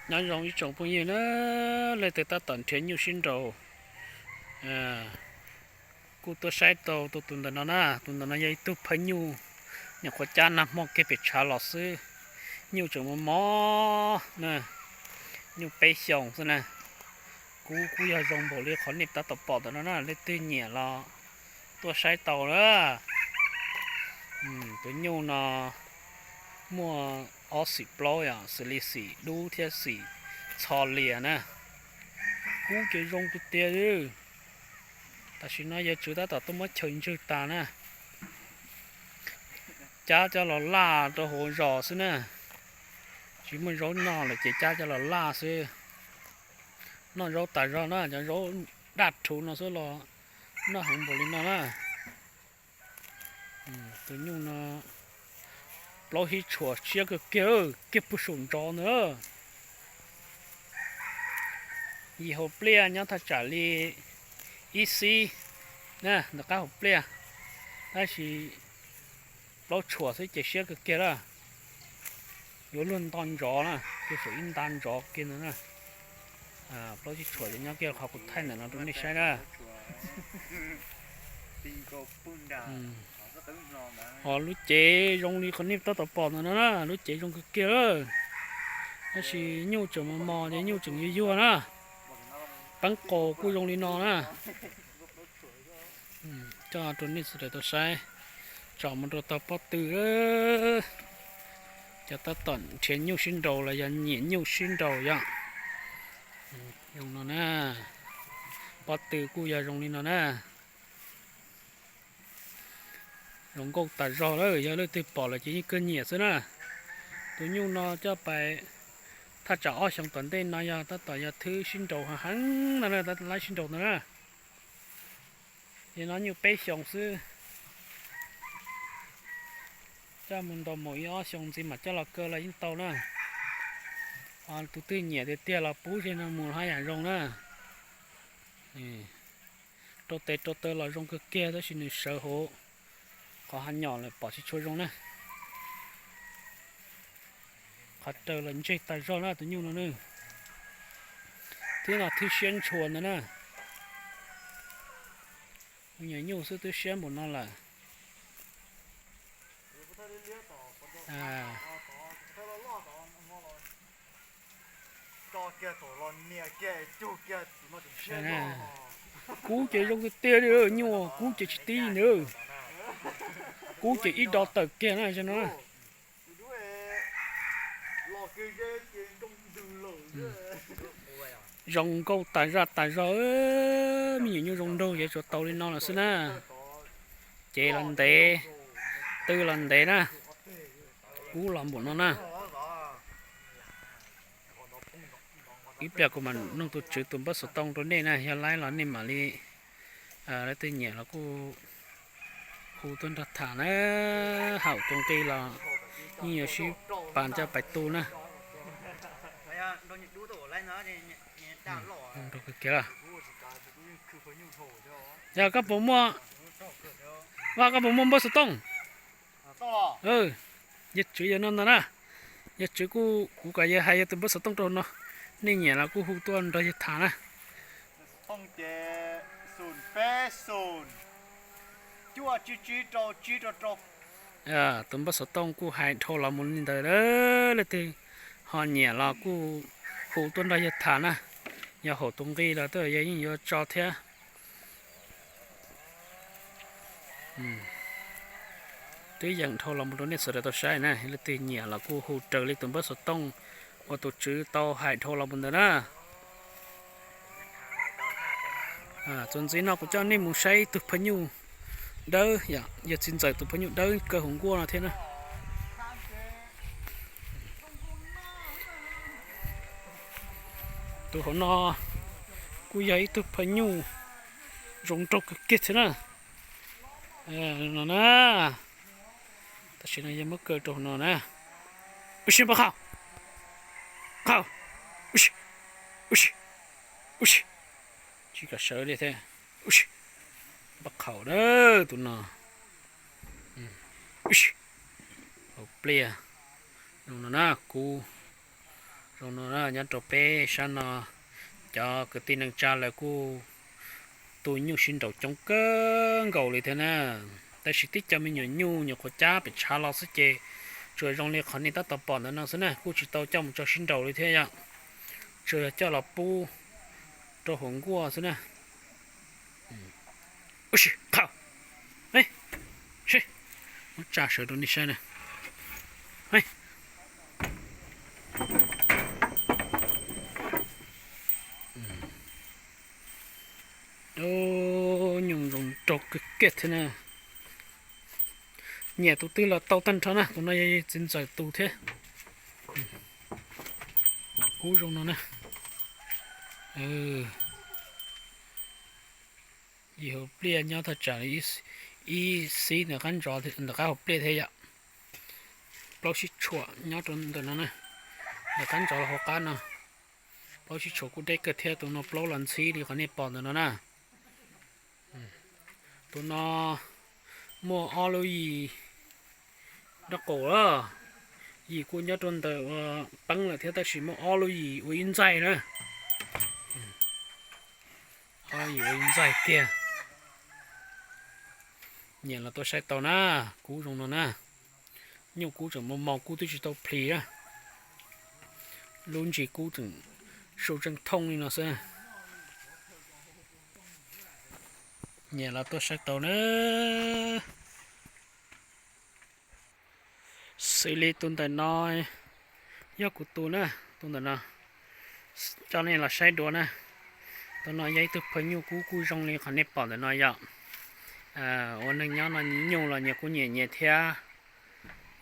Nyob zoo ib tsoom phooj ywg na, leej twg tab tom nrhiav nyuj sib nraus, kuj tuaj saib tau tus ntawm no na. Tus ntawm no yog ib tug phaj nyuj nyuam qhuav cab nag hmo kiag pem tshav los xwb. Nyuj tseem mos mos na, nyuj peb xyoos xwb na. Kub kuj yog zoo npaum li qhov nej tab tom pom ntawm no na, leej twg nyiam los tuaj saib tau na. Tus nyuj no muaj ob xim plaub yom, xws li xim dub thiab xim txho lias na. Kub ces zoo tiag tiag. Tam sim no yawg tswv tab tom tuaj muab chaw ntswg tas na, cab coj los laj rau hauv zos xwb na. Tsis muaj zaub noj lawm ces cab coj los laj xwb. Noj zaub tas zog na, cov zaub daj rhuv no xwb los noj heev npaum li no na. Tus nyuj no plaub hib tshuam siab kawg kiag, kiag puag saum ntsov ntawd. Yim hauv pliaj nyob thaj tsam li ib xib na, ntawm qab hauv pliaj, tab sis plaub tshuam xwb ces siab kawg kiag lawm. Yuav luag nto ntsov na, kiag saum ib nta ntsov kiag ntawd na. Plaub tsib tshuam ces nyob kiag qhov kuv thaij ntawm no rau nej saib na. Ho lub cev zoo li qhov nej tab tom pom ntawm no na, lub cev zoo kawg kiag lawm. Tab sis nyuj tseem mos mos ces nyuj tseem yuag yuag na. Peeb qaus kuj zoo li no na. Coj rau nej sawv daws tau saib, tsom mus rau tog pob tw, cov tab tom nrhiav nyuj sib nraus los yog nyiam nyuj sib nraus yom. Zoo no na, pob tw kuj yog zoo li no na. Zoo nkauj tas zog lawm, yog leej twg pom lawm ces yeej kawg nyiam xwb na. Tus nyuj no coj pais thaj tsam ob xyoos tom ntej no yog tab tom yog thwb sib nraus heev no na, laib sib nraus ntawd na. Yog no nyuj peb xyoos xwb, coj mus ntaus mus ib ob xyoos ntxiv mam coj los kaw los yeej tau na. Tus twg nyiam tiag tiag los pub zeg no mus haj yam zoo na. Rau tes rau taw los zoo kawg kiag tab sis nws sawv hauv qhov hav nyom lawm pom tsis tshua zoo na. Qhov raws los ntseg tas zog na tus nyuj no na. Thiab no thwb siab ntshua ntawd na. Kuv nyuam nyuj xwb twb siab npaum no lawm. Kub ces zoo tiag tiag li, nyuj kub ces tsis tib ntag. Kub ces ib do tawm kiag na no. Zoo nkauj tas zaj tas zog, me nyuam nyuj zoo nraug ces tsuas tau li no lawm xwb na. Cev los ntev, tw los ntev na, kub los npaum no na. Ib pliag kuv mam nug tus tswv tus npawb xov tooj rau nej na, yog laib los nej mam li, leej twg nyiam los kuj hu tuaj nrog tham na, haum tus nqi los yeej yuav sib pab coj pais tu na. Yog koj puas muaj, Vaj, koj puas muaj npawb xov tooj? Yawg tswv yog no ntag na. Yawg tswv kuj, kuv kom yawg hais yawg tus npawb xov tooj rau no, nej nyiam los kuj hu tuaj nrog yawg tham na. Tus npawb xov tooj kuj hais dhau los mus li ntawd, leej twg ho nyiam los kuj hu tuaj nrog yawg tham na. Yog haum tus nqi los twb yog yeej yuav tso thiab. Twb yeem dhau los mus rau nej sawv daws tau saib na, leej twg nyiam los kuj hu raws li tus npawb xov tooj uas tus tswv tau hais dhau los mus ntawd na. Txuas ntxiv no kuv coj nej mus saib ib tug phaj nyuj dawb, yog txiv ntxawm tus phaj nyuj dawb kaw hauv nkuaj no thiab na. Tus hauv no kuj yog ib tug phaj nyuj zoo nraug kawg kiag thiab na. No na, tam sim no yog muab kaw rau hauv no na. Ua si npaj qhau, qhau, ua si, ua si, ua si, tsis kam sawv li thiab. Ua si, npaj qhau na tus no. Ua si, hauv pliaj no na, kub Zoo no na, nyob rau peb sab no, cov kwv tij neej tsa lawv kuj tu nyuj sib nraus coob kawg nkaus li thiab na. Tab sis tib co me nyuam nyuj nyuam qhuav cab pem tshav los xwb ces tsuas zoo li qhov nej tab tom pom ntawm no xwb na, kuj tsis tau coj mus tso sib nraus li thiab yom. Tsuas yog coj los pub rau hauv nkuaj xwb na. Ua si, qhau. Muab tsa sawv rau nej saib na. Nyuj zoo nraug kawg kiag thiab na. Nyiam tus twg los tau tag nrho na, tus no yog txiv ntxawm tus thiab. Kub zoo no na. Yim hauv pliaj nyob thaj tsam ib xib ntawm qab ntawm qab hauv pliaj thiab yom. Plaub sib tshuam nyob rau ntawm no na, ntawm qab ntsoov los hauv qab no. Plaub sib tshuam kuj deb kawg thiab, tus no plaub los ntxhib li qhov nej pom ntawm no na. Tus no muaj ob lub yim nraub qaum lawm. Yim kuj nyob rau ntawm ua peeb lawm thiab, tab sis muaj ob lub yim ua ib ntxaig na. Ob yim ua ib ntxaig kiag. Nyiam los tuaj saib tau na, kub zoo no na. Nyuj kub tseem mos mos, kub twb tsis tau plhis na. Lub ntsis kub tseem su tseej thooj li no xwb. Nyiam los tuaj saib tau na. Xws li tus ntawm no yog kuv tus na, tus ntawm no coj nej los saib dua na. Tus no yog ib tug phaw nyuj kub kuj zoo li qhov nej pom ntawm no yom. Ua neeg nyob no nyuj los nyias kuj nyiam nyias thiab.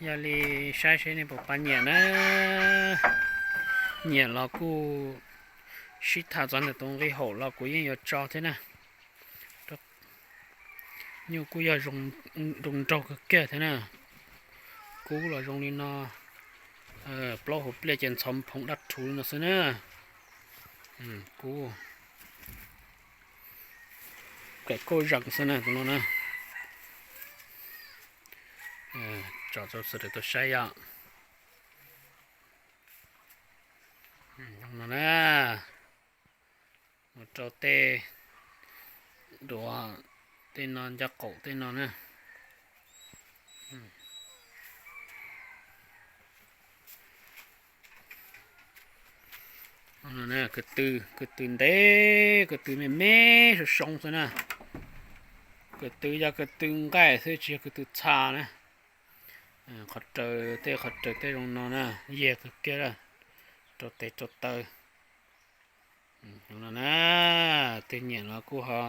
Yog li saib seb nej puas pab nyiam na. Nyiam los kuj sib tham txog ntawm tus nqi haum los kuv yeej yuav tso thiab na. Nyuj kuj yog zoo nraug kawg kiag thiab na. Kub los zoo li no, plaub hauv pliaj ces ntxhov phoov dab rhuv li no xwb na. Kub kaim kauj zees xwb na tus no na. Tso rau sawv daws tau saib yom. No na, mus rau tej duav tej no, ncaj qaum tej no na. Ko tw, ko tw ntev, ko tw me me soo soo xwb na. Ko tw yog ko tw nqaij xwb tsis yog ko tw txha na. Qhov raws tej, qhov raws tej zoo no na, yiag kawg kiag rau tes rau taw. No na, twg nyiam los kuj ho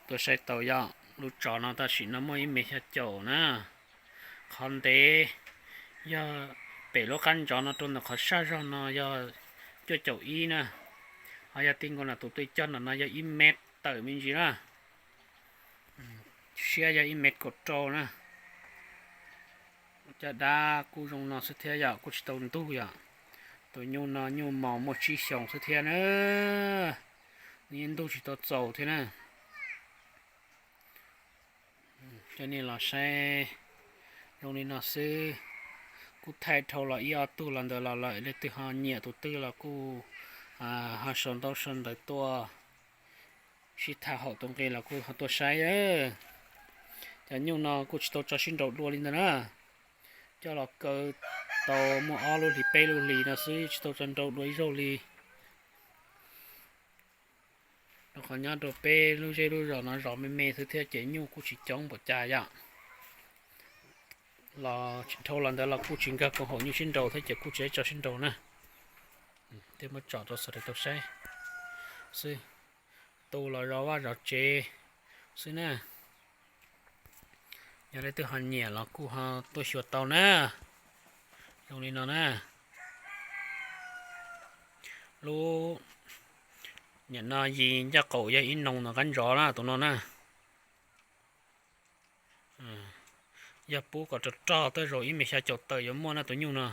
tuaj saib tau yom. Lub tsov no tam sim no muaj ib mev xya caum na. Qhov ntev yog pem lub qab ntsov no rau ntawm qhov saj zog no yog cuaj caum ib na. Ho yog ti nkaus nram tus twj coj ntawm no yog ib mev tawm me ntsis na. Siab yog ib mev kaum rau na. Caj dab kuj zoo no xwb thiab yom, kuj tsis tau ntug yom. Tus nyuj no nyuj mos muaj tsib xyoos xwb thiab na. Nws yeej ntug tsis tau txaus thiab na. Coj nej los saib zoo li no xwb. Kuj thaij dhau los ib ob tug los ntawd los lawm, leej twg ho nyiam tus twg los kuj ho sau ntaub sau ntawv tuaj sib tham haum tus nqi los kuj ho tuaj saib. Cov nyuj no kuj tsis tau tso sib nraus dua li ntawd na. Coj los kaw tau muaj ob lub hlis peb lub hlis no xwb, tsis tau tso nraus dua ib zaug li. Rau qhov nyob rau peb lub zej lub zos no zos me me xwb thiab ces nyuj kuj tsis coob npaum cas yom. Los dhau los ntawd los kuj tsis nkag koom haum nyuj sib nraus thiab ces kuj tsis tso sib nraus na. Thiaj muab tso rau sawv daws tau saib xwb. Tu los zov vaj zov tsev xwb na. Yog leej twg ho nyiam los kuj ho tuaj xyuas tau na. Zoo li no na. Lub, nim no yig ncaj qaum yog ib noog ntawm qab ntsov na tus no na. Yog pub kom rog rog tej zaum ib mev xya caum tawm yuav muaj na tus nyuj no.